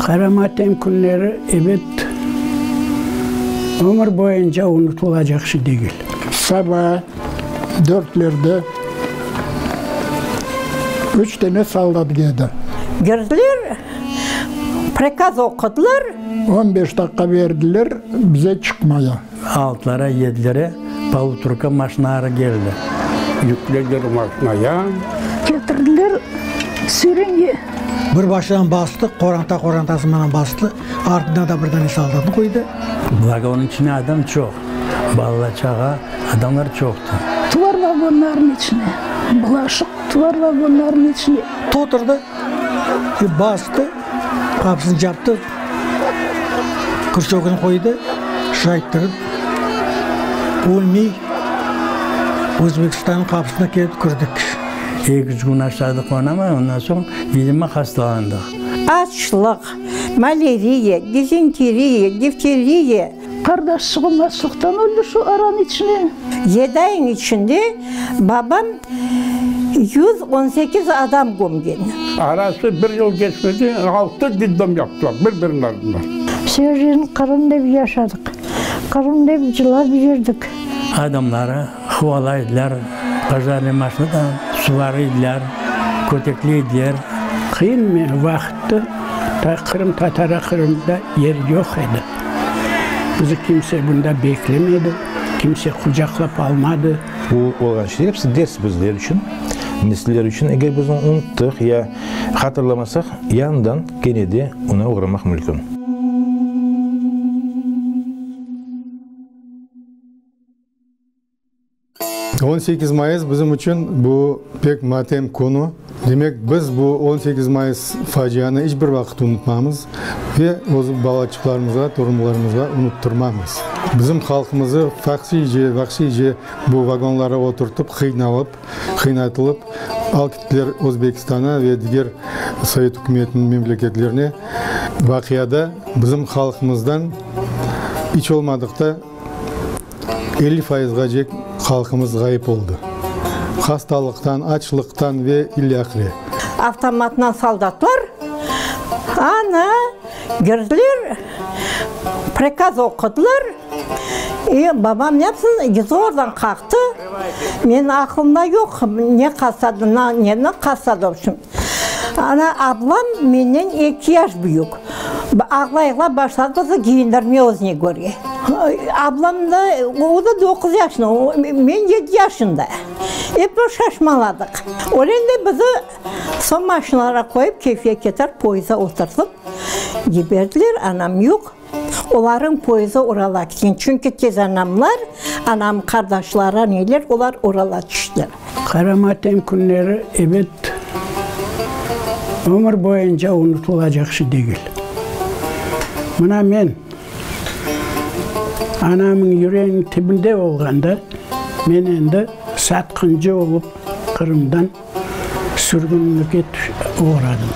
Qara matem künleri, ebet, ömür boyunca unutılacaq şey degil. Saba dörtlerde üç dene soldat keldi. Girdiler, prikaz oqudılar. On beş daqqa berdiler bize çıqmaya. Altılara, yedilere polutorka maşinaları keldi. Yüklediler maşinaya. Ketirdiler Sürenge. Bir başından bastı, qoranta qorantası menen bastı, artına da bir dane soldatnı qoydı. Vagonın içine adam çoq, bala-çağa, adamlar çoqtı. Tuvar vagonlarnıñ içine, bulaşıq tuvar vagonlarnıñ içine. Toturdı, bastı, qapısını captı, krüçögini qoydı, şayttırıp, ölmey Özbekistannıñ qapısına kelip kirdik. Eki-üç kün aşadıq onı, amma ondan soñ, vidimo, hastalandıq. Açlıq, maleriya, dizenteriya, difteriya. Qardaşçığım açlıqtan öldi şu aranıñ içine. Yedi ayıñ içinde babam 118 adam kömgen. Arası bir yıl keçmedi, altı detdom yaptılar bir-biriniñ ardından. Sevgen Qırım dep yaşadıq. Qırım dep cılap yürdik. Adamları quvalaydılar, pojarnıy maşinadan suvarıydılar, kötekleydiler. Qıyın vaqıttı, ta qırımtatara Qırımda yer yoq edi. Bizi kimse bunda beklemedi, kimse qucaqlap almadı. Bu olğan şeyler episi ders bizler içün, nesiller içün. Eger biz onı unuttıq ya hatırlamasaq, yañıdan kene de oña oğramaq mümkün. 18 mayıs bizim içün bu pek matem künü. Demek, biz bu 18 mayıs facianı iç bir vaqıt unutmamız ve öz balaçıqlarımızğa, torunlarımızğa unuttırmamız. Bizim halqımızı fahşiyce, vahşiyce bu vagonlara oturtıp, qıynalıp, qıynatılıp alıp kettiler Özbekistana ve diger Sovet ükümetiniñ memleketlerine. Vaqiada bizim halqımızdan iç olmadıqta 50 fayızğacek halqımız ğayıp oldı. Hastalıqtan, açlıqtan ve ilâhre. Avtomatnan soldatlar, ana, girdiler, prikaz oqudılar. E, babam ne yapsın, zordan qalqtı. Menim aqlımda yoq, ne qasadı, neni qasadı, vobşem. Ana, ablam menden eki yaş büyük. Ağlay-ağlay başladı bizi kiyindirmeye özüne köre. Ablam da, o da doquz yaşında, men yedi yaşında. Ep bir şaşmaladıq. Öyle de bizi soñ maşinalara qoyıp, Kefege ketirip, poyezda oturtıp yiberdiler. Anam yoq. Olarıñ poyezı Uralğa ketken, çünki tezanamlar, anamnıñ qardaşları, neler, olar Uralğa tüştiler. Qara matem künleri, ebet, ömür boyunca unutılacaq şey degil. Mına men, anamıñ yüreginiñ tibinde olğanda, men endi satqıncı olıp Qırımdan sürgünlikke oğradım.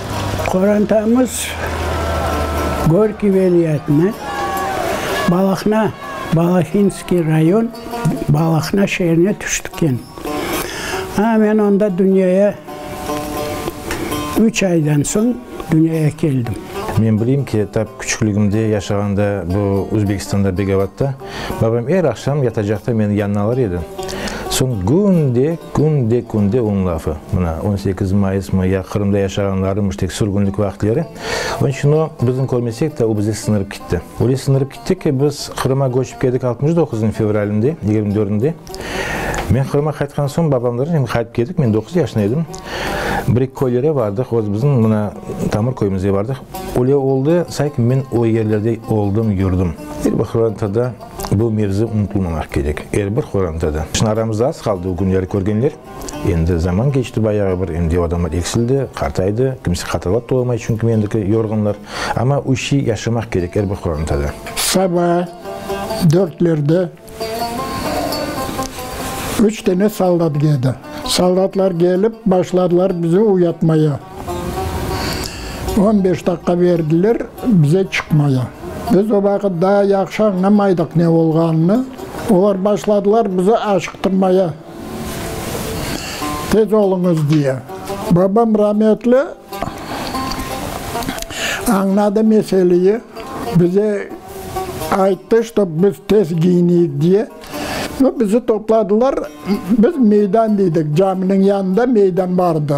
Qorantamız Gorkiy vilâyetine, Balahna, Balahinskiy rayon, Balahna şeerine tüştükken. A, men onda dünyaya üç aydan soñ dünyaya keldim. Men bileyim ki, tap küçükligimde yaşağanda bu Özbekistanda, Begovatda, babam er aqşam yatacaqta meni yanına alır edi. Soñ künde, künde, künde onıñ lafı, mına, 18 mayısmı ya Qırımda yaşağanlarımış tek sürgünlik vaqıtleri. Onıñ içün o, bizni körmesek de, o bize siñirip kitti. Öyle siñirip kitti ki, biz Qırıma köçip keldik 69-nıñ fevralinde, yigirmi dördünde. Men Qırıma qaytqan soñ, babamlarnen qaytıp keldik, men doquz yaşında edim. Bir-eki köylere bardıq, özümüzniñ mına tamır köyümizge bardıq. Öyle oldı, sanki men o yerlerde oldım, yürdim. Er bir qorantada bu mevzu unutılmamaq kerek, er bir qorantada. Şimdi aramızda az qaldı o künleri körgenler. Endi zaman keçti bayağı bir, endi adamlar eksildi, qartaydı, kimse hatırlap da olamay, çünki mendeki yorğunlar. Amma o şey yaşamaq kerek er bir qorantada. Saba dörtlerde Üç dene soldat keldi. Soldatlar kelip başladılar bizi uyatmaya. On beş daqqa berdiler bize çıqmaya. Biz o vaqıt daa yahşı añlamaydıq ne olğanını. Olar başladılar bizi aşıqtırmaya. Tez oluñız diye. Babam rametli. Añladı meseleyi, bize ayttı, ştob biz tez giyineyik diye. Nu, bizi topladılar, biz meydan deydik, caminiñ yanında meydan bardı.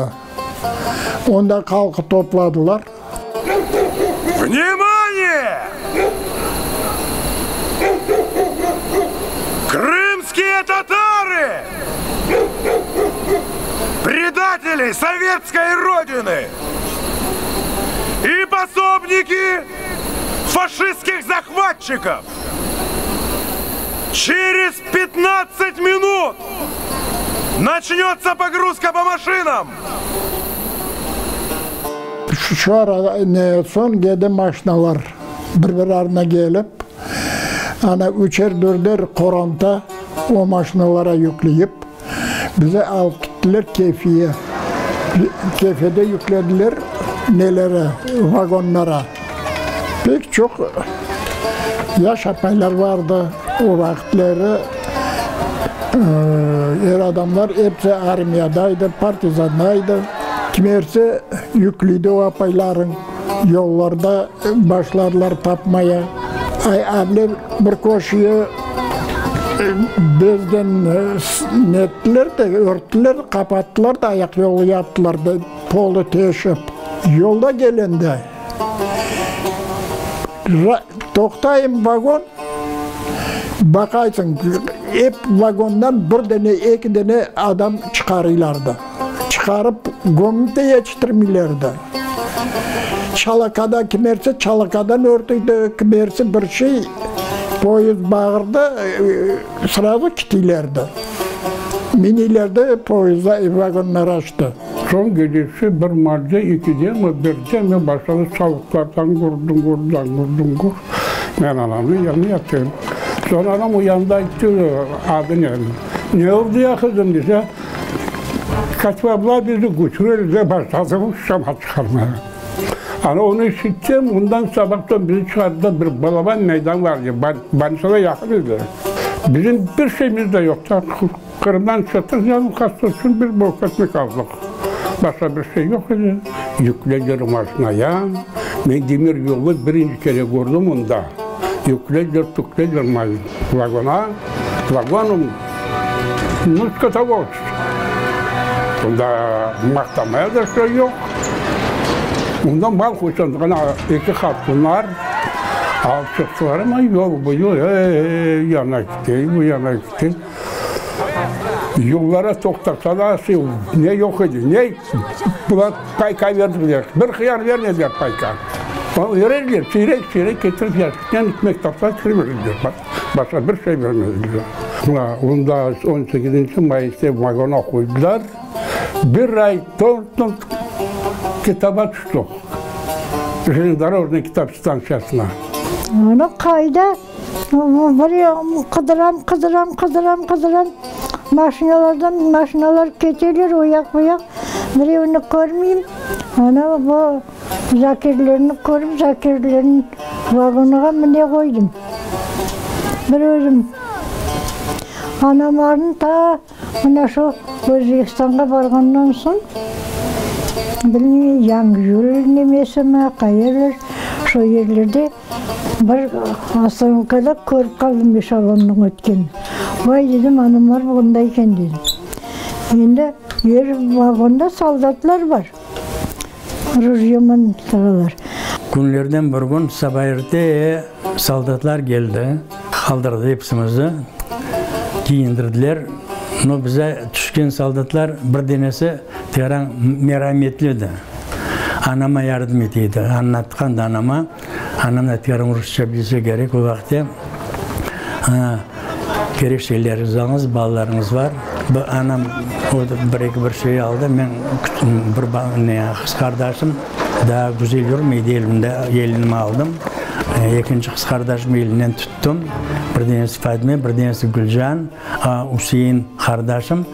Onda halqı topladılar. Vnimaniye! Krımskiye tatarı! Predateli sovetskoy rodiny i posobniki faşistskih zahvatçikov! Çerez pyatnadtsat minut naçnötsa pogruzka po maşinam! Şu ara ne soñ gede maşinalar bir-bir arına kelip, ana üçer-dörder qoranta o maşinalara yükleyip, bizi alıp gittiler Kefige. Kefede yüklediler nelere, vagonlara. Pek çoq yaş apaylar vardı o vaqıtları, er adamlar episi armiyadaydı, partizandaydı. Kimersi yüklüydi o apaylarıñ, yollarda başladılar tapmaya. Ay, able bir köşüye bezden nettiler de, örttüler, qapattılar da, ayaqyolu yaptılar da, polu teşip. Yolda kelende toqtayım vagon, baqaysıñ, ep vagondan bir dene, eki dene adam çıqarıylardı. Çıqarıp, gömüp de yetiştirmeylerdi. Çalakada kimerse çalakadan örtüydi, kimerse bir şey, poyezd bağırdı, srazu kitiylerdi. Miniylerdi poyezda, vagonlar açtı. Soñ gecesi bir maalde, ekidemi, birdemi başladı savuqlar dangur, dungur, dangur, dungur. Men anamnıñ yanında yattım. Soñ anam uyandı, ayttı, adı ne, ne oldı ya qızım dese, Kaçmamlar bizi götürerler başladı şamat çıqarmağa. Ana onı işitsem, ondan sabahtan bizi çıqardılar, bir balaban meydan var edi, bolnitsağa yaqın edi. Bizim bir şeyimiz de yoq, Qırımdan çıqtıq, yalnız hasta içün bir bulka ekmek aldıq. Başqa bir şey yoq edi. Yüklediler maşinaya, men demir yolnı birinci kere kördim onda. Yüklediler, tüklediler vagona, vagon Nuska-Tobolsk. Bunda maqtamaya da şey yoq. Unda mal qoysañ, ana eki hatunlar alıp çıqtılar, amma yol boyu ey, yana kete, bu yana kete. Yollara toqtasa da ne yoq edi, ne bular payka berdiler, bir hıyar bermediler payka. Berediler, siyrek-siyrek ketirip yaşikten ekmek tapsa berediler. Başqa bir şey bermediler. Mına, onda on sekizinci mayısta vagona qoydılar. Bir ay tontun kitaba tüştik. Железнодорожный kitap stantsiyasına. Onı qayda bir qıdıram, qıdıram, qıdıram, qıdıram. Maşinalardan maşinalar keteler o yaq, bu yaq. Birevni körmeyim. Ana bu Zakirlerni körip, Zakirlerniñ vagonığa mine qoydım. Bir özüm. Anamlarnı ta mına şu Özbekistanğa barğandan soñ, bilmeyim, Yangiyül nemesimi, qayerler, şo yerlerde bir ostanovkada körip qaldım eşelonnıñ ötkenin. Vay, dedim, anamlar bunda eken, dedim. Endi er vagonda soldatlar bar. Rujyoman turalar. Künlerden bir kün saba erte soldatlar keldi, qaldırdı epsimizni, kiyindirdiler. No, bize tüşken soldatlar bir denesi teran merametli edi. Anama yardım ete edi. Añlatqan da anama, anam da teran rusça bilse kerek o vaqıtte. Kerek şeyleriniz alıñız, balalarıñız bar. Anam bir-eki bir şey aldı, men bir ne qız qardaşım daa güzel yürmeydi, elimde elinimi aldım. Ekinci qız qardaşım elinden tuttım. Bir denesi Fadime, bir denesi Gülcan, Üsein qardaşım,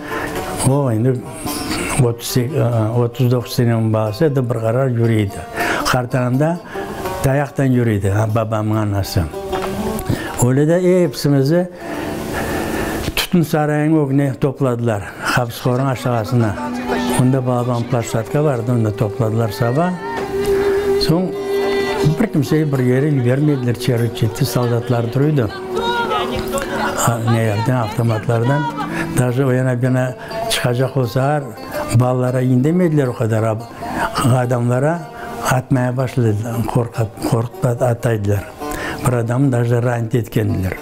o endi 39 seneniñ balası edi, bir qarar yürüydi. Qartanam da tayaqtan yürüydi, babamnıñ anası. Öyle de epsimizi tütün sarayınıñ ögüne topladılar, Hapıshornıñ aşağısına. Onda balaban ploşçadka vardı, onda topladılar saba. Soñ. Bir kimseyi bir yere yibermediler, çevre-çette soldatlar turuydı, nelerden, avtomatlardan. Daje o yana bu yana çıqacaq olsalar, balalara indemediler o qadar, adamlara atmaya başladılar, qorqutıp ataydılar. Bir adamnı daje ranit etkendiler.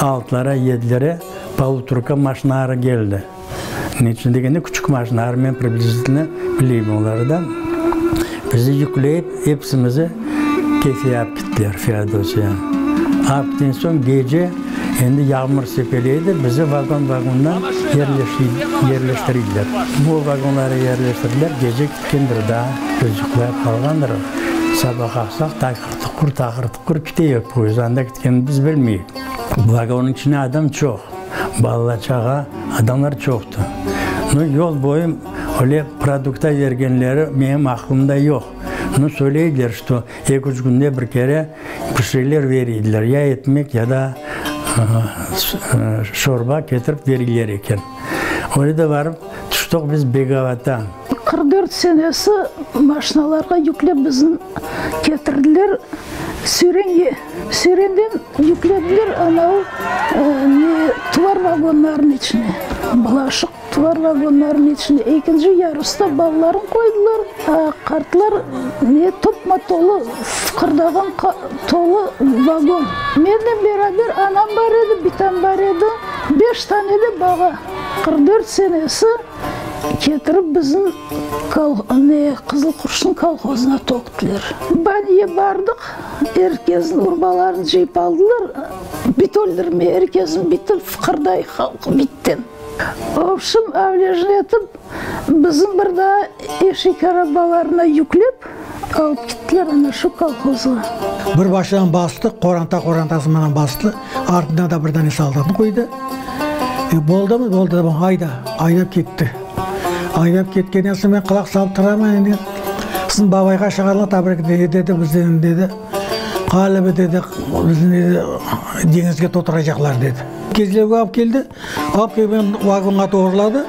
Altılara, yedilere polutorka maşinaları keldi. Ne içün degende, küçük maşinalar, men priblizitelno bileyim oları da. Bizi yükleyip, epsimizi Kefeye alıp gittiler, Feodosiya. Alıp ketken soñ, gece endi yağmur sepeleydi, bizi vagon-vagondan yerleştirdiler. Bu vagonlara yerleştirdiler, gece ketkendir daa, biz yuqlayıp qalğandırıq. Saba qalqsaq, taqır-tuqur, taqır-tuqur keteyik poyezd, anda ketkenini biz bilmeyik. Vagonnıñ içinde adam çoq. Bala-çağa, adamlar çoqtı. Nu, yol boyu öyle produkta bergenleri menim aqlımda yoq. Nu, söyleydiler, şto eki-üç künde bir kere bir şeyler beriydiler, ya etmek, ya da şorba ketirip beriyler eken. Öyle de barıp tüştik biz Begavata. 44 senesi maşinalarğa yüklep bizni ketirdiler Sürenge. Sürenden yüklediler anavı ne tuvar vagonlarınıñ içine, bulaşıq tuvar vagonlarınıñ içine. Ekinci yarusta balalarnı qoydılar, a qartlar ne topma-tolu fıqırdağan tolu vagon. Mennen beraber anam bar edi, bitam bar edi, beş tane de bala. 44 senesi ketirip bizni ne Qızıl Qurşun kolhozına töktüler. Baniye bardıq. Er kesniñ urbalarını cıyıp aldılar, bit öldürmey, er kesniñ biti fıqırday halq bitten. Vobşem, avlejin etip, bizim bir daa eşek arabalarına yüklep alıp kettiler ana şu kolhozğa. Bir başından bastı, qoranta-qorantası menen bastı, artından da bir dane soldatnı qoydı. E, boldımı? Boldı, tamam, ayda, aydap ketti. Aydap ketkenden soñ men qulaq salıp turaman endi. Soñ babayğa şağarla tabrik dedi, bizden dedi, qalibi dedi, bizni dedi, deñizge toturacaqlar dedi. Kezlevge alıp keldi, alıp kelip meni vagonğa doğurladı.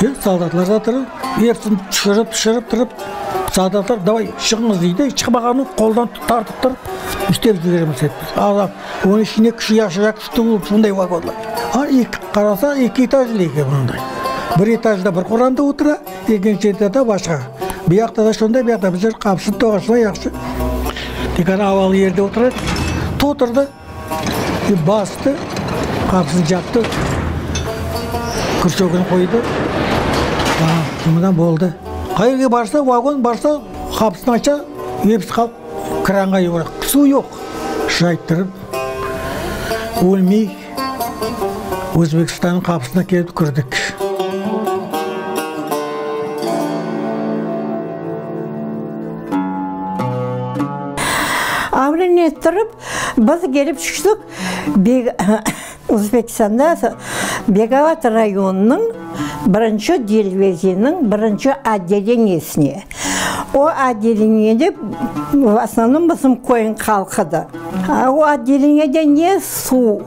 E, soldatlar da turır, episini tüşürip, tüşürip turıp, soldatlar davay çıqıñız deydi, çıqmağannı qoldan tartıp turıp, üstep jiberemiz hepimiz. Adam, onıñ içinde kişi yaşayacaq kişi tügül, şunday vagonlar. A, eki, qarasa, eki etajlı eken mınday. Bir etajda bir qoranta otura, ekinci etajda başqa. Bu yaqta da şunday, bu yaqta bizler qapısını toqasına yahşı tek ana avalı yerde otura edik. Toturdı, bastı, qapısını captı, krüçogını qoydı. Bundan boldı. Qayerge barsa, vagon barsa, qapısını aça, episi halq kranğa yuvura. Suv yoq. Şayttırıp, ölmey Özbekistannıñ qapısına kelip kirdik. Avlen ettirip, biz kelip tüştik Özbekistanda Begovat rayonınıñ birinci delveziniñ birinci otdeleniyesine. O otdeleniyede v osnovnom bizim köyniñ halqıdır. O otdeleniyede ne suv,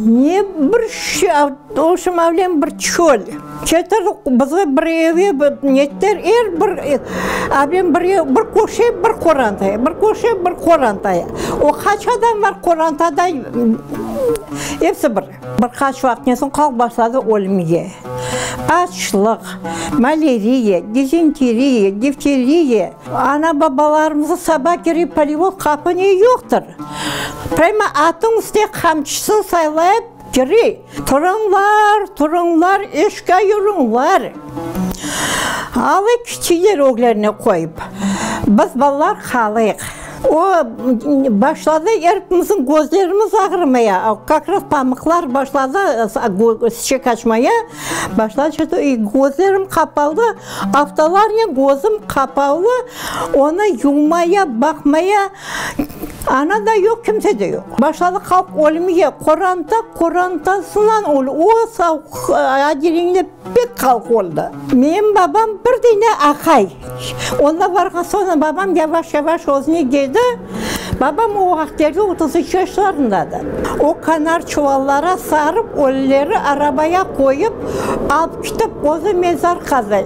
ne bir şey, v obşem, avlen bir çöl. Ketirdi bizge bir evge nettiler, er bir avlen bir ev, bir köşe bir qorantaya, bir köşe bir qorantaya. O qaç adam bar qorantada, episi bir. Bir qaç vaqıttan soñ halq başladı ölmege. Açlıq, maleriya, dizenteriya, difteriya. Ana-babalarımıznı saba kirip polevol qapı ne yoqtır. Prâma atın üstüne qamçısını saylayıp kire. Turıñlar, turıñlar, işke yürüñler. Alı kiçikler öglerine qoyıp, biz balalar qalıyıq. O, başladı erpimizniñ közlerimiz ağrımaya, kak raz pamıqlar başladı çiçek açmaya, başladı közlerim qapalı, aftalarnen közüm qapalı, onı yumaya, baqmaya, ana da yoq, kimse de yoq. Başladı halq ölmege, qoranta qorantasınan öldi, o otdeleniede pek halq öldi. Menim babam bir dene aqay. Onda barğan soñ babam yavaş-yavaş özüne keldi. Babam o vaqıtlarda 33 yaşlarındadı. O kanar çuvallara sarıp, ölüleri arabaya qoyıp, alıp ketip, özü mezar qazay,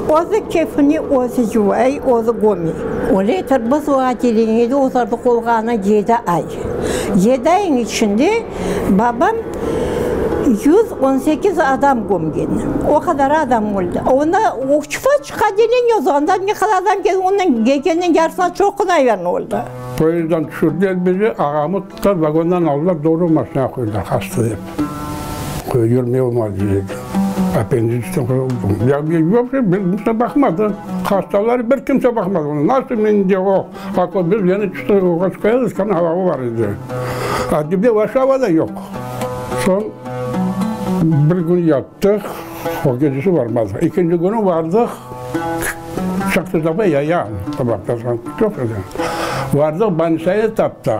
özü kefini özü yuvay, özü göme. Öyle etip biz o otdeleniyede oturdıq olğanı yedi ay. Yedi ayıñ içinde babam 118 adam gömgen. O qadar adam öldi. Onda uçfaçıq otdeleniye olsa, anda ne qadar adam keldi, onıñ kelgenniñ yarısından çoqu, naverno, öldi. Poyezdden tüşürdiler bizi, ağamı tuttılar, vagondan aldılar, doğru maşinağa qoydılar, hasta dep. Yürmey olmaz dedi. Appenditsitten Вообще bir kimse baqmadı. Hastalar bir kimse baqmadı. Nasıl men de o, biz yani çıqayız, hava var edi. A dibde вообще ava da yoq. Soñ bir kün yattıq, o gecesi varmadıq. Ekinci künü vardıq, Çaqtı yaya, çoq edi. Vardıq, bolnitsayı taptıq.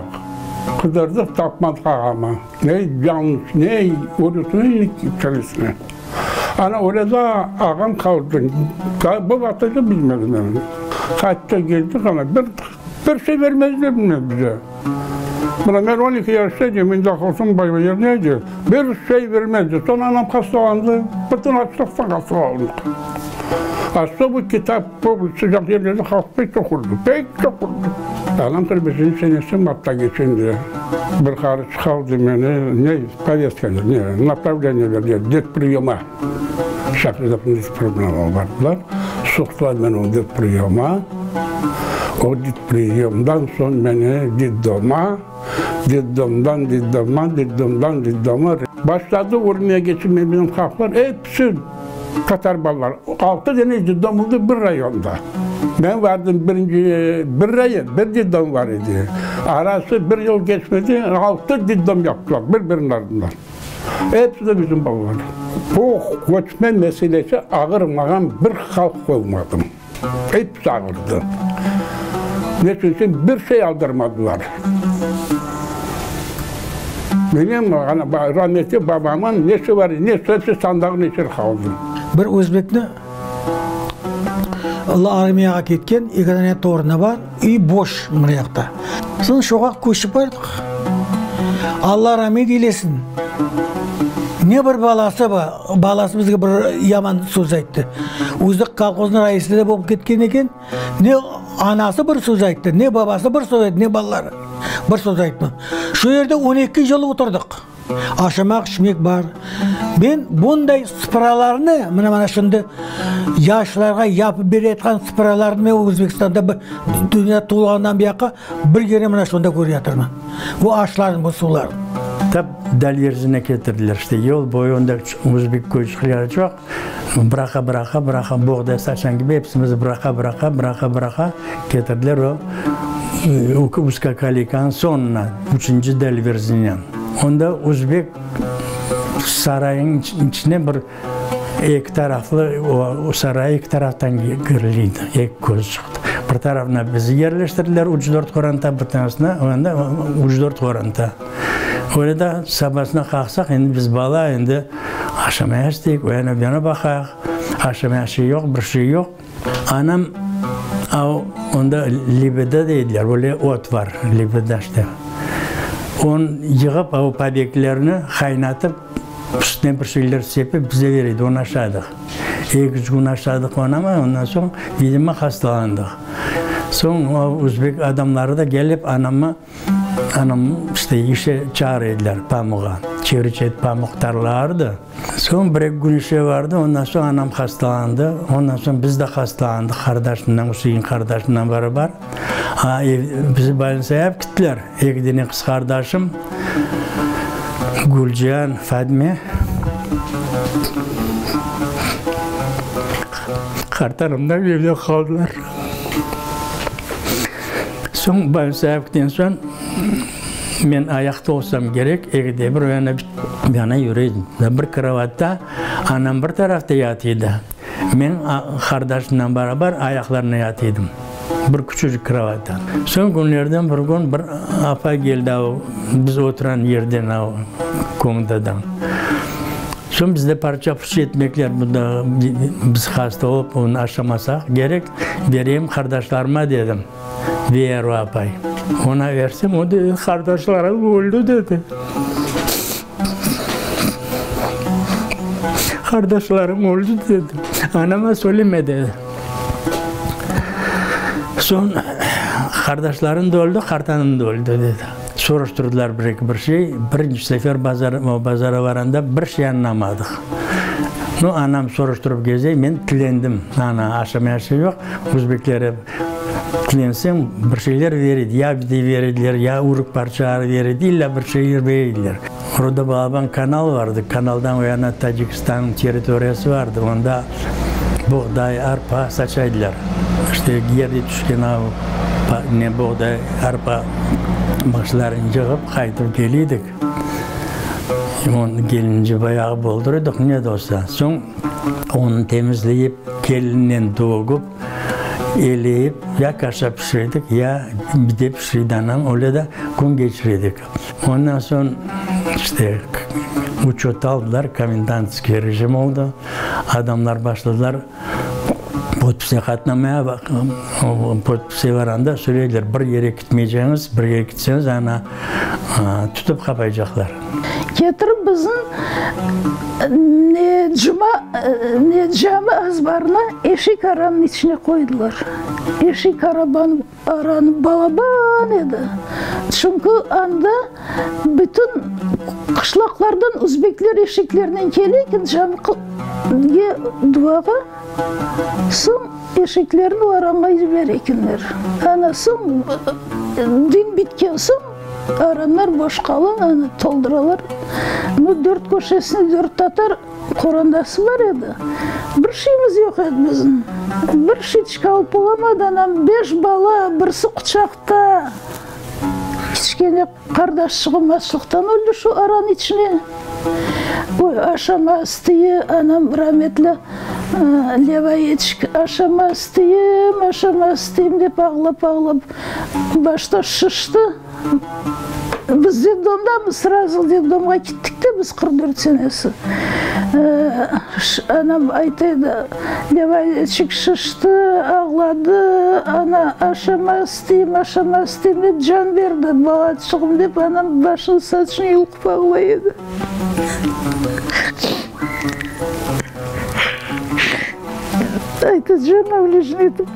Qıdırdıq, tapmadıq ağamı. Ne yañlış, ne ölüsini, ne tirisini. Ana öyle de ağam qaldı. Bu vaqıtca bilmedim men. Qayttıq, keldik, ana bir, bir şey vermediler bize. Mına men 12 yaşta edim, endi aqılsım bay yerine edi. Bir şey vermedi. Soñ anam hastalandı. Bütün açlıqtan hastalandıq. Aslında bu kitap bu sıcaq yerlerde halq pek çoq urdı, pek çoq urdı. Anam 45 senesi martta keçindi. Bir qarı çıqardı meni, ne povetka, ne napravleniye berdiler, detpriyoma. Şahrizadıñ detpriyomına bardılar. Soqtılar meni o detpriyoma. O detpriyomdan soñ meni detdoma, detdomdan detdoma, detdomdan detdoma. Başladı urmaya geçirmeye bizim halqlar, episi tatar balalar. Altı dene detdom oldı bir rayonda. Men vardım birinci, bir rayon, bir detdom var edi. Arası bir yıl geçmedi, altı detdom yaptılar bir-biriniñ ardından. Episi de bizim balalar. Bu köçme meselesi ağırmağan bir halq olmadı. Episi ağırdı. Ne içün bir şey aldırmadılar. Menim rahmetli babamın nesi var, nesi hepsi sandığın içinde qaldı. Bir özbekni armiyağa ketken, eki dane torunı bar, üy boş mına yaqta. Soñ şoğa köçip bardıq. Alla ramet eylesin. Ne bir balası bar, balası bizge bir yaman söz ayttı. Özü kolhoznıñ raisi de bolıp ketken eken, ne anası bir söz ayttı, ne babası bir söz ayttı, ne balaları bir söz aytmadı. Şu yerde on eki yıl oturdıq. Aşamaq, içmek bar. Men bunday sıpralarnı, mına mana şimdi yaşlarğa yapıp bereyatqan sıpralarnı men Özbekistanda bir dünya tuvulğandan bu yaqqa bir kere mına şunda köreyatırman. Bu aşlarnı, bu suvlarnı. Tap Dalverzine ketirdiler. İşte yol boyu onda özbek köyçükleri çoq. Bıraqa, bıraqa, bıraqa, boğday saçan kibi epsimizni bıraqa, bıraqa, bıraqa, bıraqa ketirdiler o Uzkokoleykanıñ soñuna, üçünci Dalverzinen. Onda özbek sarayınıñ içine bir eki taraflı, o saray eki taraftan kiriliydi, eki közü çıqtı. Bir tarafına bizi yerleştirdiler, üç-dört qoranta, bir tarafına onda üç-dört qoranta. Öyle de sabasına qalqsaq, endi biz bala, endi aşamaya isteyik, o yana bu yana baqayıq, aşamaya şey yoq, bir şey yoq. Anam av onda lebeda deydiler, öyle ot bar, lebeda işte. Onı yığıp, av pabeklerni qaynatıp, üstüne bir şeyler sepip bize bere edi, onı aşadıq. Eki-üç kün aşadıq onı amma, ondan soñ, vidimo, hastalandıq. Soñ o özbek adamları da kelip anamı Anam işte işe çağıra ediler pamuğa. Çevre-çet pamuq tarlalardı. Soñ bir-eki kün işe bardı, ondan soñ anam hastalandı. Ondan soñ biz de hastalandıq qardaşımdan, Üsein qardaşımdan beraber. A, ev, bizi bolnitsaya alıp gittiler. Eki dene qız qardaşım, Gülcihan, Fadime. Qartanam da evde qaldılar. Soñ bolnitsağa soñ men ayaqta olsam kerek, ekide bir o yana bu yana yüre edim. Bir krovatta anam bir tarafta yata edi, men qardaşımnen beraber ayaqlarına yata edim, bir küçücik krovatta. Soñ künlerden bir kün bir apay keldi, biz oturan yerden, komnatadan. Soñ bizde parça-purça etmekler, bunda biz hasta olıp onı aşamasaq kerek, bereyim qardaşlarıma dedim, Veru apay. Ona versem, o dedi, qardaşlarım öldi dedi. Qardaşlarım öldi dedi. Anama söyleme dedi. Soñ qardaşlarım da öldi, qartanam da öldi dedi. Soruştırdılar bir-eki bir şey. Birinci sefer bazar, bazara varanda bir şey añlamadıq. Nu, anam soruştırıp geze, men tilendim. Ana, aşamaya şey yoq. Özbekler tilenseñ, bir şeyler beredi. Ya bide berediler, ya ürük parçaları beredi, illa bir şeyler berediler. Orada balaban kanal vardı. Kanaldan o yana Tacikistannıñ territoriyası vardı. Onda buğday, arpa saçaydılar. İşte, yerde tüşken ne buğday, arpa başlarını cığıp qaytıp keliydik. Onı kelince bayağı boldurıydıq, ne de olsa. Soñ onı temizleyip, kelinnen tögüp, eleyip, ya kaşa pişirdik, ya bide pişirdi anam, öyle de kün keçirdik. Ondan soñ, işte, uçet aldılar, komendantskiy rejim oldı. Adamlar başladılar podpise qatnamaya, podpise baranda söyleydiler, bir yere kitmeyceñiz, bir yere kitseñiz, ana, tutıp qapaycaqlar. Ketirip bizim ne cuma, ne cami azbarına eşek aranıñ içine qoydılar. Eşek arabanı Aranı balaban edi, çünki anda bütün qışlaqlardan özbekler eşeklernen kele eken camige duağa, soñ eşeklerini o aranğa yibere ekenler. Ana soñ din bitken soñ aranlar boş qala, ana tolduralar. Bu dört köşesinde dört tatar. Qorandası bar edi. Bir şeyimiz yoq edi bizim. Bir şeyçik alıp olamadı anam. Beş bala, birisi quçaqta. Kiçkene qardaşçığım açlıqtan öldi şu aran içine. Oy, aşama isteyim, anam rametli Levayeçik, aşama isteyim, aşama isteyim dep ağlap-ağlap başta şişti. Biz detdomdamız, srazu detdomğa kettik de biz 44 senesi. Anam ayta edi, Levayeçik şişti, ağladı, ana aşama isteyim, aşama isteyim dep can berdi balaçığım dep anam başını saçını yulqıp ağlay edi. Aytacağım öyle etip.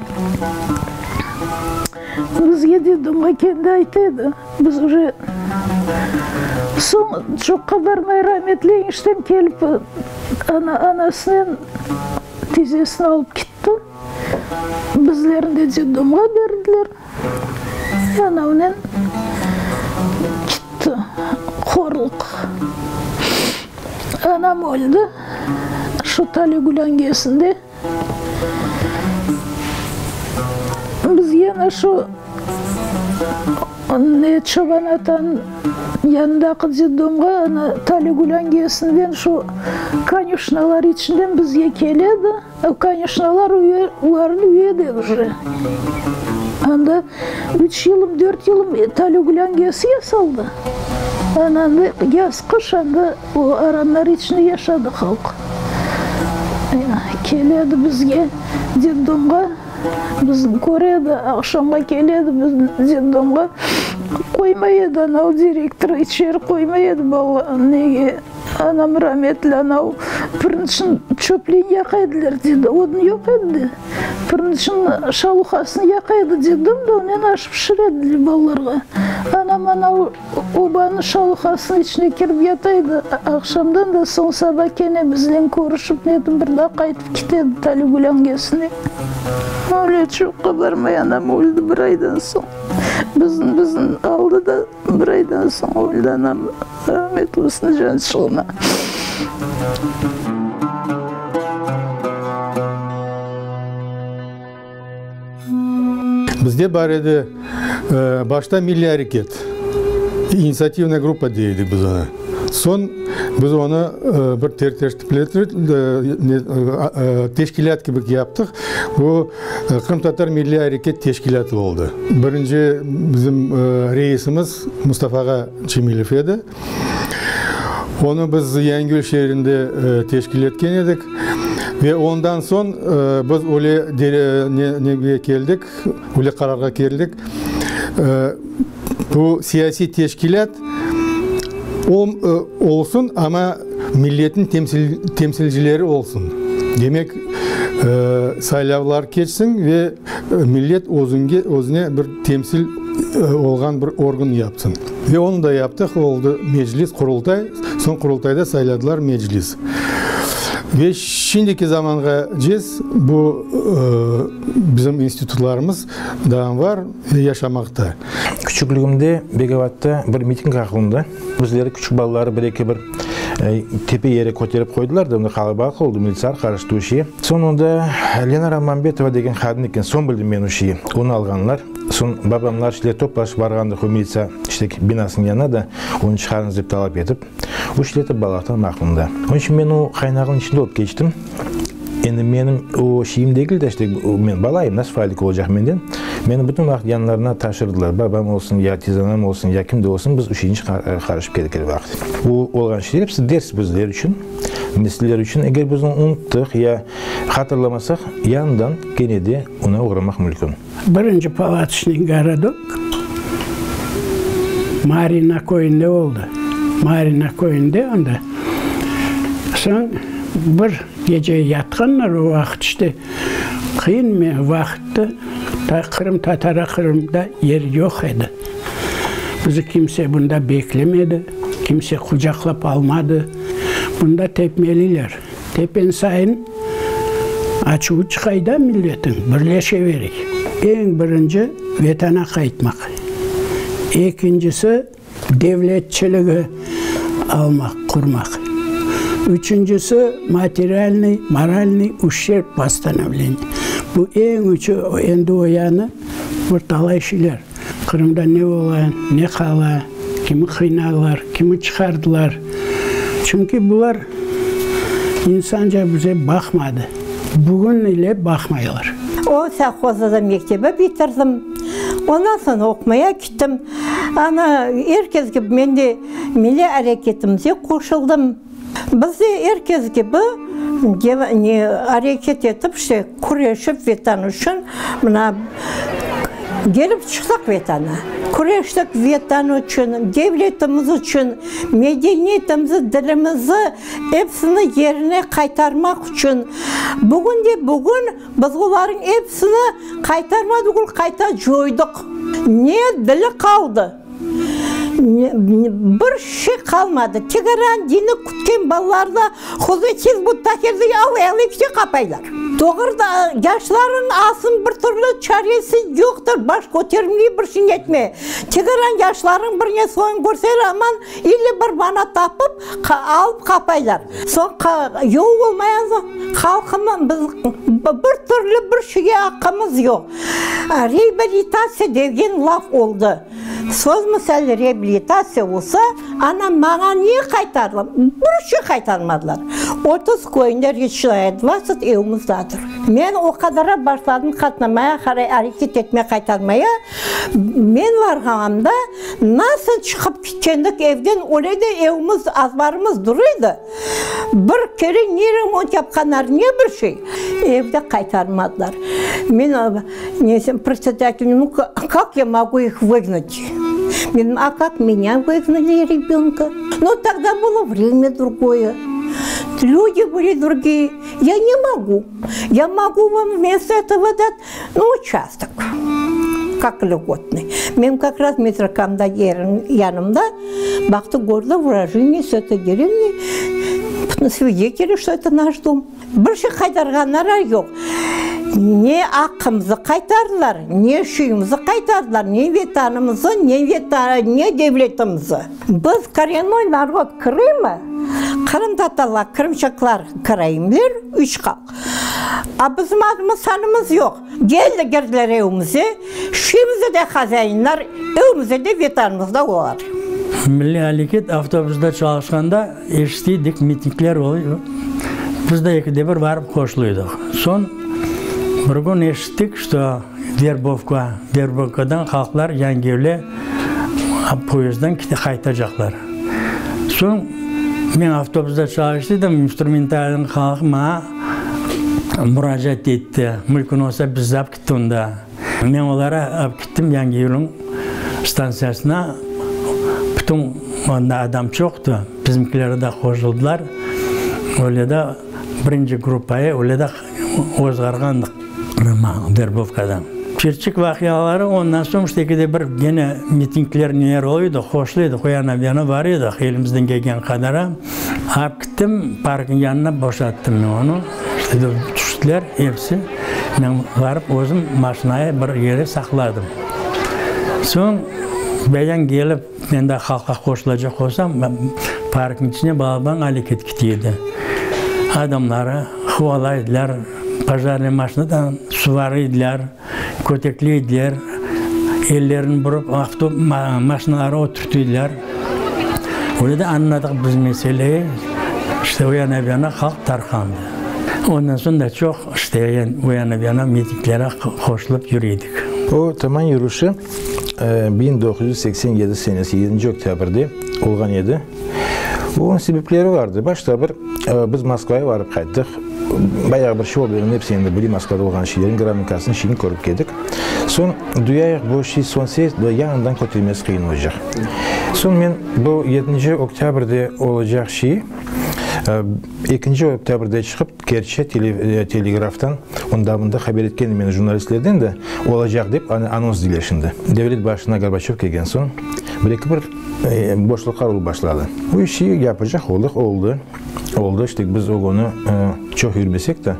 Bizge detdomğa kendi ayta edi, biz uje soñ çoqqa barmay rametli eñiştem kelip ana anasınen tizesini alıp ketti, bizlerni de detdomğa berdiler, anavnen ketti horluq. Anam öldi şu Taligulângesinde. Biz yine şu ne Çoban atanıñ yanındaki detdomğa ana Taligulângesinden şu konyuşnalar içinden bizge kele edi. O konyuşnalar olarnıñ üyi edi uje. Anda üç yılım, dört yılım Taligulângesi yasaldı. Ana anda yaz-qış anda O aranlar içinde yaşadı halq. Kele edi bizge detdomğa, bizni köre edi, aqşamğa kele edi bizni detdomğa qoymay edi anav direktor, içeri qoymay edi bala, nege, anam rametli anav pirinçin çöpliğini yaqa ediler dedi, odun yoq edi de, pirinçin şaluhasını yaqa edi detdom da, onen aş pişire ediler balalarğa. Anam anav Obanıñ şaluhasınıñ içine kirip yata edi. Aqşamdan da soñ saba kene biznen körüşip netip bir daa qaytıp kete edi Taligulângesine. Öyle çoqqa barmay anam öldi bir aydan soñ. Bizni, bizni aldı da bir aydan soñ öldi anam, rahmet olsun cançığına. Bizde bar edi başta milliy areket, initsiativnaya gruppa dey edik biz onı. Soñ biz onı bir tertipletip, teşkilât kibi yaptıq. Bu Qırımtatar Milliy Areket Teşkilâtı oldı. Birinci bizim reisimiz Mustafa ağa Cemilev edi. Onı biz Yangiyül şeerinde teşkil etken edik. Ve ondan soñ biz öyle nege keldik, öyle qararğa keldik, bu siyasiy teşkilât olsun, amma milletniñ temsilcileri olsun. Demek, saylavlar keçsin ve millet özüne bir temsil olğan bir organ yapsın. Ve onı da yaptıq, oldı Meclis, Qurultay, soñ Qurultayda sayladılar Meclis. Ve şimdiki zamanğa cez bu bizim institutlarımız daa var ve yaşamaqta. Küçükligimde Begovatta bir miting aqlımda. Bizleri, küçük balaları, bir-eki bir tepe yere köterip qoydılar da, onda qalabalıq oldı, militsar qarıştı o şeye. Soñ onda Lenara Mambetova degen qadın eken, soñ bildim men o şeyi, onı alğanlar. Soñ babamlar işte toplaşıp barğandıq o militsiya işte binasınıñ yanına da, onı çıqarıñız dep talap etip. O şeyler de balalıqtan aqlımda. Onıñ içün men o qaynağınıñ içinde olıp keçtim. Endi menim o şeyim degil de, işte men balayım, nasıl faylıq olacaq menden? Meni bütün vaqıt yanlarına taşırdılar. Babam olsun, ya tizanam olsun, ya kim de olsun, biz üçünci qarışıp keldik er vaqıt. Bu olğan şeyler episi ders bizler içün, nesiller içün. Eger biz onı unuttıq ya hatırlamasaq, yañıdan kene de ona oğramaq mümkün. Birinci palatıçnıy gorodok Marina köyünde oldı. Marina köyünde onda. Soñ bir gece yatqanlar, o vaqıt işte qıyın vaqıttı, Qırım tatara Qırımda yer yoq edi. Bizi kimse bunda beklemedi, kimse qucaqlap almadı. Bunda tepmeliler. Tepen sayın açuvı çıqay da milletin, birleşe berey. Eñ birinci Vetana qaytmaq. Ekincisi devletçiligi almaq, qurmaq. Üçüncisi materialnıy, moralnıy uşşerb vosstanovleniye. Bu eñ üçü endi o yanı bir talay şeyler. Qırımda ne ola, ne qala, kimi qıynadılar, kimi çıqardılar. Çünki bular insanca bize baqmadı. Bugün ile baqmaylar. O sovhozda da mektebi bitirdim. Ondan soñ oqumaya kittim. Ana, er kes kibi men de milliy areketimize qoşuldım. Biz de er kes kibi areket etip, işte, küreşip Vetan içün, mına, kelip çıqtıq Vetana. Küreştik Vetan içün, devletimiz içün, medeniyetimizi, dilimizi, episini yerine qaytarmaq içün. Bugün de bugün biz olarnıñ episini qaytarma tügül, qayta coydıq. Ne dili qaldı. Bir şey qalmadı. Tegeran dini kütken balalar da huzu Hizb ut-Tahirdi al-alikte qapaylar. Doğru da, yaşlarnıñ asın bir türlü çaresi yoqtır, baş kötermey, bir şey netmey. Tegeran yaşlarnıñ birine soyun körseler, aman ille bir mana tapıp, alıp qapaylar. Soñ yoq olmayan soñ halqımız biz bir türlü bir şeyge aqqımız yoq. Reabilitatsiya degen laf oldı. Söz misal reabilitatsiya olsa, ana maña ne qaytardılar? Bir şey qaytarmadılar. 30 köyünde Reçnaya dvadtsat evimizdadır. Men o qadara başladım qatnamaya, areket etmeye, qaytarmaya. Men varğanımda nasıl çıqıp ketkendik evden, öyle de evimiz, azbarımız duruydı. Bir kere ne remont yapqanlar, ne bir şey. Evde qaytarmadılar. Men neyse predsedatelь, nu kak ya mogu ih vıgnat? Men, a kak menya vıgnali rebenka? No togda bylo vremya drugoye, люди были другие. Ya ne mogu. Ya mogu vam vmesto etogo dat, nu, uçastok, kak lgotnıy. Men kak raz metrokamda yerim yanımda, baqtı, kördi, vırajeniye s etoy derevni, svideteli, çto eto naş dom. Bir şey qaytarğanları yoq. Ne aqqımızı qaytardılar, ne şuyımızı qaytardılar, ne vetanımızı, ne ne devletimizi. Biz korennoy narod Krıma, qırımtatarlar, qırımçaqlar, karaimler, üç halq. A bizim adımız sanımız yoq. Geldi kirdiler evimize, şimdi de hazainler evimizde de vetanımızda olar. Milliy areket avtobusda çalışqanda eşitiydik, mitingler olıy, biz de ekide bir barıp qoşuluydıq. Soñ bir kün eşittik, çto Verbovka, Verbovkadan halqlar Yangiyevle poyezdden qaytacaqlar. Soñ. Men avtobusta çalıştıydım, instrumentalnıñ halqı maña muracaat etti, mülkün olsa bizni ap kit onda. Men olara ap kittim Yangiyulnıñ stantsiyasına, bütün onda adam çoqtı, bizimkiler de qoşuldılar, öyle de birinci gruppayı öyle de ozğarğandıq Qırıma, verbovkadan. Çirçik vaqiaları ondan soñ işte ekide bir gene mitingler neler oluyordı, hoşlu edi, o yana bu yana bar edik, elimizden kelgen qadara. Ap kittim, parknıñ yanına boşattım men onı, işte tüştiler episi, men barıp özüm maşinayı bir yere saqladım. Soñ bayan kelip, men de halqqa qoşulacaq olsam, parknıñ içine balaban aleket kete edi. Adamları quvalaydılar, pojarnıy maşinadan suvarıydılar, kötekleydiler, ellerini burıp avto maşinalara oturtıydılar. Öyle de añladıq biz meseleyi, işte o yana bu yana halq tarqandı. Ondan soñ da çoq işte o yana bu yana mitinglere qoşulıp yüre edik. O taman yürüşi 1987 senesi yedinci oktâbrde olğan edi. Onıñ sebepleri vardı. Başta bir, biz Moskvaya varıp qayttıq. Bayağı bir şey oldı, endi episi endi bile Moskvada olğan şeylerniñ gramikasını, şeyini körip keldik. Soñ duyayıq, bu şey sönse, yañıdan kötermesi qıyın olacaq. Soñ men bu yedinci oktâbrde olacaq şey, ekinci oktâbrde çıqıp, Kerçe telegraftan onda-mında haber etken men jurnalistlerden de olacaq dep anons deyler şimdi. Devlet başına Gorbaçöv kelgen soñ, bir-eki bir boşluqlar olıp başladı. Bu işi yapacaq oldıq, oldı. Oldı, işte biz o künü çoq yürmesek de,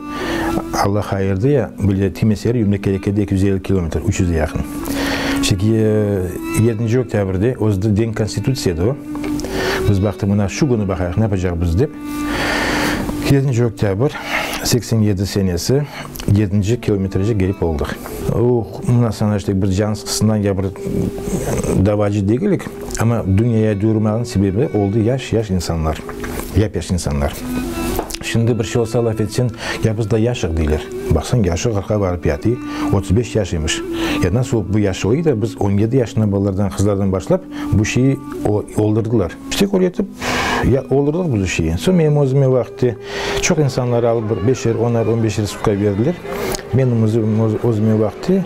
Alla hayırdı ya, bile Timeseri yürmek kerek edi 250 kilometr, 300-ge yaqın. İşte yedinci oktâbrde, özü de Den Konstitutsiya edi o, biz baqtıq, mına şu künü baqayıq, ne yapacaqmız dep. Yedinci oktâbr, 87 senesi, yedinci kilometrge kelip oldıq. O, mına sana işte bir can sıqısından ya bir davacı degilik, amma dünyaya duyurmağın sebebi oldı yaş-yaş insanlar, yap-yaş insanlar. Şimdi bir şey olsa laf etsen, ya biz da yaşıq deyler. Baqsañ, yaşı qırqqa barıp yatıy, 35 yaş emiş. Ya nasıl olıp bu yaşı oy da, biz 17 yaşında balalardan, qızlardan başlap bu şeyi oldurdılar. İşte öyle etip, ya oldurdıq biz bu şeyi. Soñ menim özüme vaqıtte çoq insanlar alıp bir beşer, onar, on beşer sutka berdiler. Menim özüme vaqıtte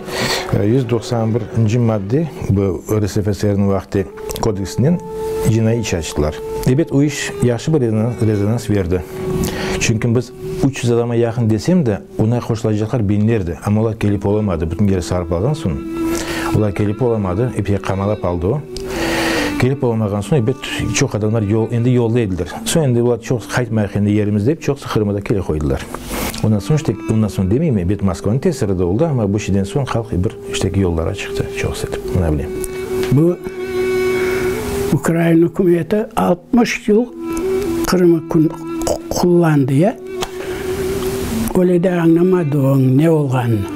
191 nci madde, bu RSFSR-niñ vaqıtte kodeksinen cinaiy iş açtılar. Ebet, o iş yahşı bir rezonans berdi. Çünki biz 300 adama yaqın desem de, oña qoşulacaqlar biñlerdi, amma olar kelip olamadı, bütün yeri sarıp alğan soñ, olar kelip olamadı, epey qamalap aldı o. Kelip olamağan soñ, ebet, çoq adamlar yol, endi yolda ediler. Soñ endi olar çoq qaytmayıq endi yerimiz dep, çoqusı Qırıma da kele qoydılar. Ondan soñ işte, ondan soñ demeyim, ebet, Moskvanıñ tesiri de oldı, amma bu şeyden soñ halq bir işte yollara çıqtı, çoqusı etip, mına bilem. Bu Ukraina ükümeti 60 yıl Qırımı qullandı, ya? Öyle de añlamadı onıñ ne olğanını.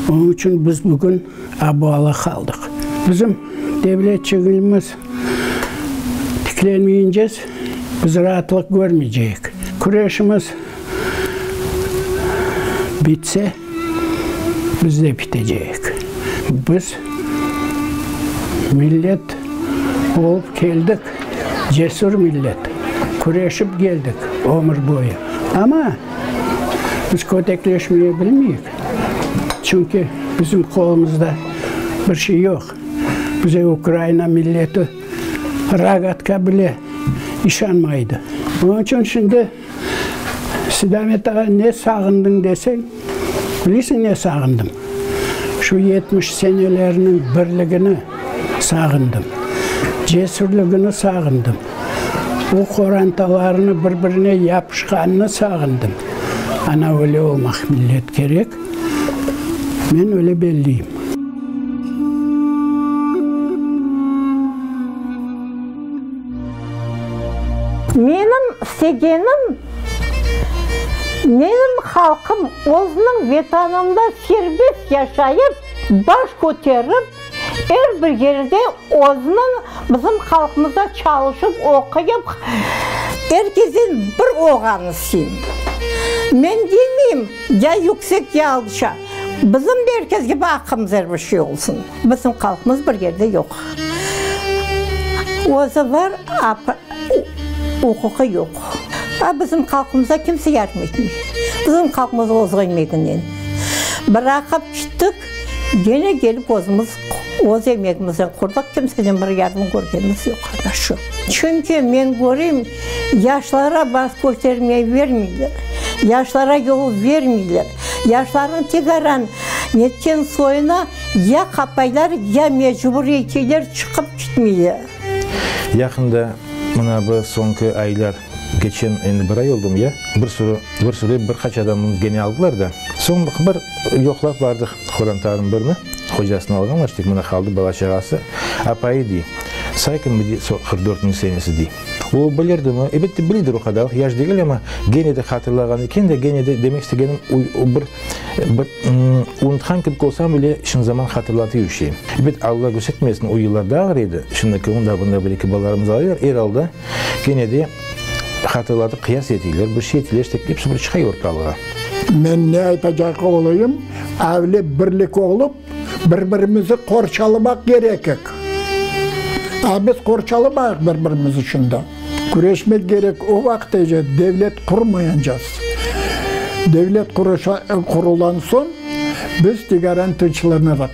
Onıñ içün biz bugün abuala qaldıq. Bizim devletçigimiz tiklenmeyince biz raatlıq körmeyceyik. Küreşimiz bitse, biz de biteceyik. Biz millet olıp keldik, cesür millet, küreşip keldik ömür boyu. Amma biz kötekleşmeye bilmeyik, çünki bizim qolumızda bir şey yoq. Bize Ukraina milleti rogatka bile işanmaydı. Onıñ içün şimdi Sidamet ağa ne sağındıñ deseñ, bilirsiñ ne sağındım? Şu 70 senelerniñ birligini sağındım, cesürligini sağındım, o qorantalarnı bir-birine yapışqanını sağındım. Ana öyle olmaq millet kerek, men öyle belliyim. Menim istegenim, menim halqım özüniñ Vetanında serbest yaşayıp, baş köterip, er bir yerde özüniñ bizim halqımızda çalışıp, oquyıp, er kesten bir olğanını isteyim. Men demeyim, ya yüksek, ya alça. Bizim de er kes kibi aqqımız er bir şey olsun. Bizim halqımız bir yerde yoq. Özü var. Uquqı yoq. A bizim halqımıza kimse yardım etmey. Bizim halqımız öz emeginen. Bıraqıp kettik, gene kelip özümiz öz emegimizden qurdıq, kimseden bir yardım körgenimiz yoq, ana şu. Çünki men köreyim, yaşlara baş köstermey bermeyler, yaşlara yol bermeyler. Yaşlarnıñ tekaran netken soyuna ya qapaylar, ya mecbur eteler çıqıp ketmeye. Yaqında, mına bu soñki aylar, keçen endi bir ay oldumı ya, bir sürü, bir sürü, bir qaç adamımız gene aldılar da. Soñ bir yoqlap bardıq qorantanıñ birini, hocasını alğanlar, işte mına qaldı bala-çağası, apayı dey, saykin dey, 44-nci senesi dey. O bilirdimi? Elbette, bilidir o qadarlıq, yaş degil, amma gene de hatırlağan eken de, gene de, demek istegenim, bir, bir unutqan kibi olsam bile, şimdi zaman hatırlatıyor şey. Elbet, Alla köstertmesin, o yıllar da ağır edi, şimdiki onda-bunda bir-eki balalarımız alıyorlar, er alda, gene de hatırlatıp qıyas eteyler, bir şey eteyler, işte, episi bir çıqay ortalığa. Men ne aytacaq olayım, avle birlik olıp, Bir-birimizi qorçalamaq kerekik. A biz qorçalamayıq bir-birimizi şunda. Küreşmek kerek o vaqtece devlet qurmayancaz. Devlet qurulan soñ biz tikaran tınçlanırıq.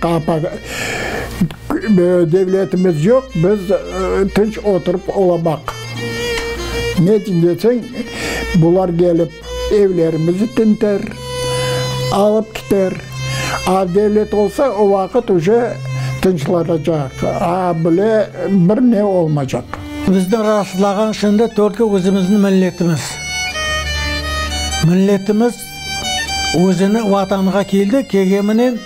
Devletimiz yoq, biz tınç oturıp olamaq. Ne içün deseñ, bular kelip Evlerimizi tinter, alıp kiter. A devlet olsa, o vaqıt uje tınçlanacaq, a bile bir ne olmacaq. Bizni raatsızlağan şimdi tolko özümizniñ milletimiz. Milletimiz özüni Vatanğa keldi, kelgeninen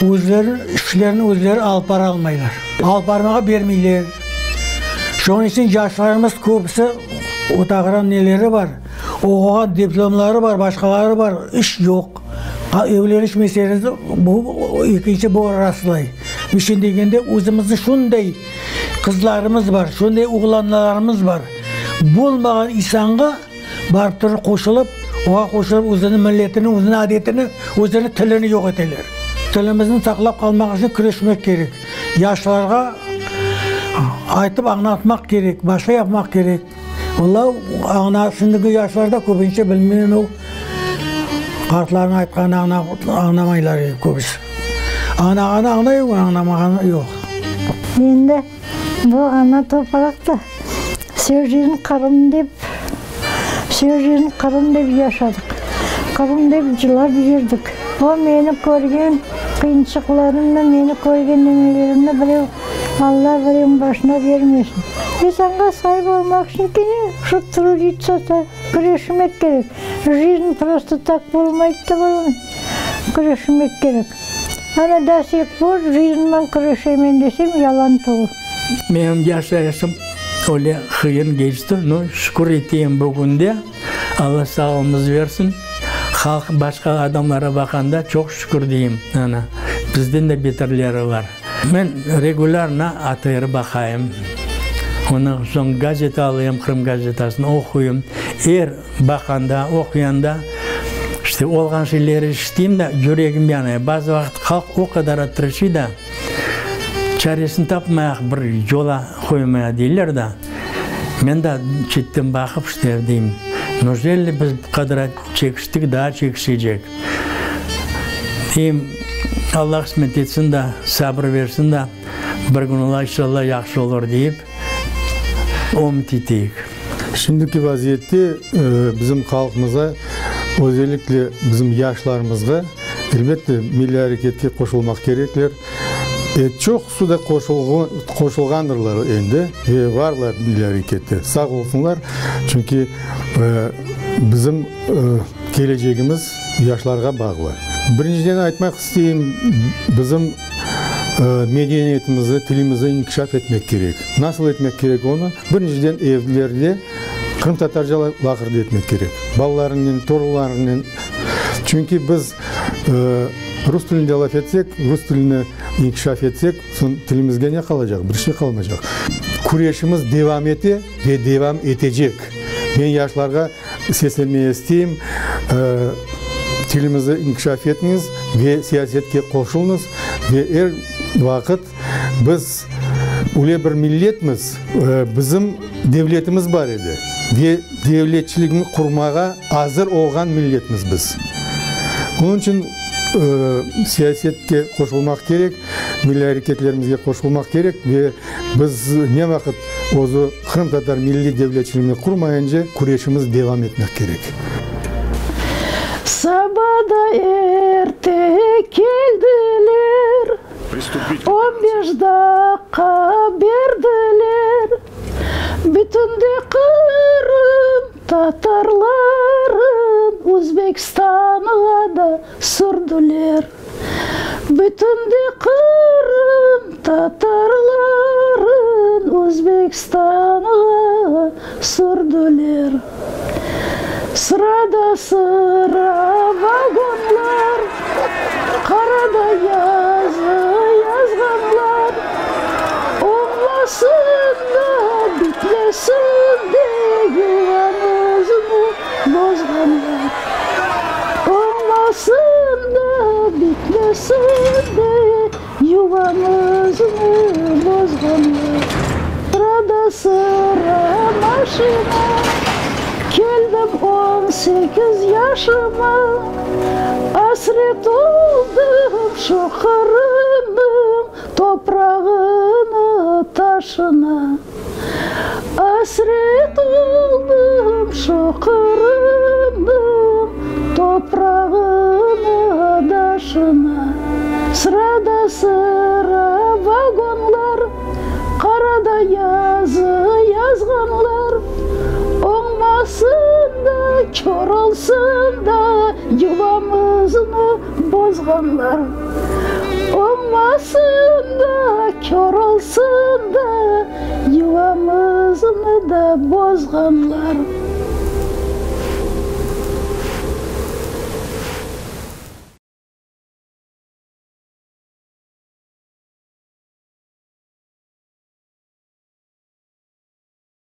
özleri işlerini özleri alıp bara almaylar. Alıp barmağa bermeyler. Şunıñ içün yaşlarımız köbüsi Otağıran neleri bar, oquğan diplomları bar, başqaları bar, iş yoq. Evleniş meselesi bu ekinci bu rastlay. Niçün degende, özümizde şunday qızlarımız bar, şunday oğlanlarımız bar. Bolmağan insanğa barıp turıp qoşulıp, oğa qoşulıp özüniñ milletini, özüniñ adetini, özüniñ tilini yoq eteler. Tilimizni saqlap qalmaq içün küreşmek kerek. Yaşlarğa aytıp añlatmaq kerek, başqa yapmaq kerek. Valla, añla, şimdiki yaşlar da köbünce bilmeymen o qartlarnıñ aytqanını añlamaylar köbüsi. Añlağanı añlay, añlamağanı yoq. Endi bu ana topraqta vsü jizn Qırım dep, vsü jizn Qırım dep yaşadıq. Qırım dep cılap yürdik. O meni körgen qıyınçıqlarımnı, meni körgen nemelerimni birev, Alla birevniñ başına bermesin. İnsanğa saip olmaq içün kene şu truditsa da küreşmek kerek. Jizn prosto tak bolmaydı da bolmay. Küreşmek kerek. Ana do sih por jizn küreşemen desem yalan tuvul. Menim yaşayışım öyle qıyın keçti, no, şükür eteyim bugünde, Alla sağlığımız versin, halq başqa adamlara baqanda çoq şükür deyim, ana, bizden de beterleri bar. Men regulârno ATR baqayım, ondan soñ gazeta alayım, Qırım gazetasını oquyım, er baqanda, oquyanda, işte, olğan şeyleri eşiteyim de, yüregim yanay. Bazı vaqıt halq o qadar tırışıy da, çaresini tapmayaq bir yola qoymaya deyler da, men de çetten baqıp, işte, deyim, neujeli biz bu qadar çekiştik, daa çekişecek. Deyim, Alla qısmet etsin da, sabır versin da, bir kün ola, inşalla, yahşı olur deyip, ümüt eteyik. Şimdiki vaziyette bizim halqımıza, özellikle bizim yaşlarımızğa, elbette, milliy areketke qoşulmaq kerekler. Çoqusı da qoşulğandırlar endi ve varlar milliy arekette. Sağ olsunlar, çünki bizim kelecegimiz yaşlarğa bağlı. Birinciden aytmaq isteyim, bizim medeniyetimizni, tilimizni inkişaf etmek kerek. Nasıl etmek kerek onı? Birinciden evlerde qırımtatarca laqırdı etmek kerek. Balalarınen, torunlarınen. Çünki biz rus tilinde laf etsek, rus tilini inkişaf etsek, soñ tilimizge ne qalacaq? Bir şey qalmaycaq. Küreşimiz devam ete ve devam etecek. Men yaşlarğa seslenmeye isteyim, tilimizni inkişaf etiñiz ve siyasetke qoşulıñız ve er vaqıt biz. Öyle bir milletmiz, bizim devletimiz bar edi ve devletçiligini qurmağa azır olğan milletmiz biz. Onıñ içün siyasetke qoşulmaq kerek, milliy areketlerimizge qoşulmaq kerek ve biz ne vaqıt özü qırımtatar milliy devletçiligini qurmayınca küreşimiz devam etmek kerek. Saba da erte keldiler, On beş daqqa berdiler. Bütün de Qırım tatarların Özbekistanğa da sürdüler. Bütün de Qırım tatarların Özbekistanğa sürdüler. Sırada sıra vagonlar, Qarada yazı yazğanlar. Oñlasın da, bitmesin de Yuvamıznı bozğanlar. Oñlasın da, bitmesin de Yuvamıznı bozğanlar. Sırada sıra maşina, Keldim 18 yaşıma, Asret oldım şu Qırımnıñ Toprağına, taşına. Asret oldım şu Qırımnıñ Toprağına, taşına. Sırada sıra vagonlar, Qarada yazı yazğanlar. Oñmasın da, kör olsun da Yuvamıznı bozğanlar. Oñmasın da, kör olsun da, Yuvamıznı da bozğanlar.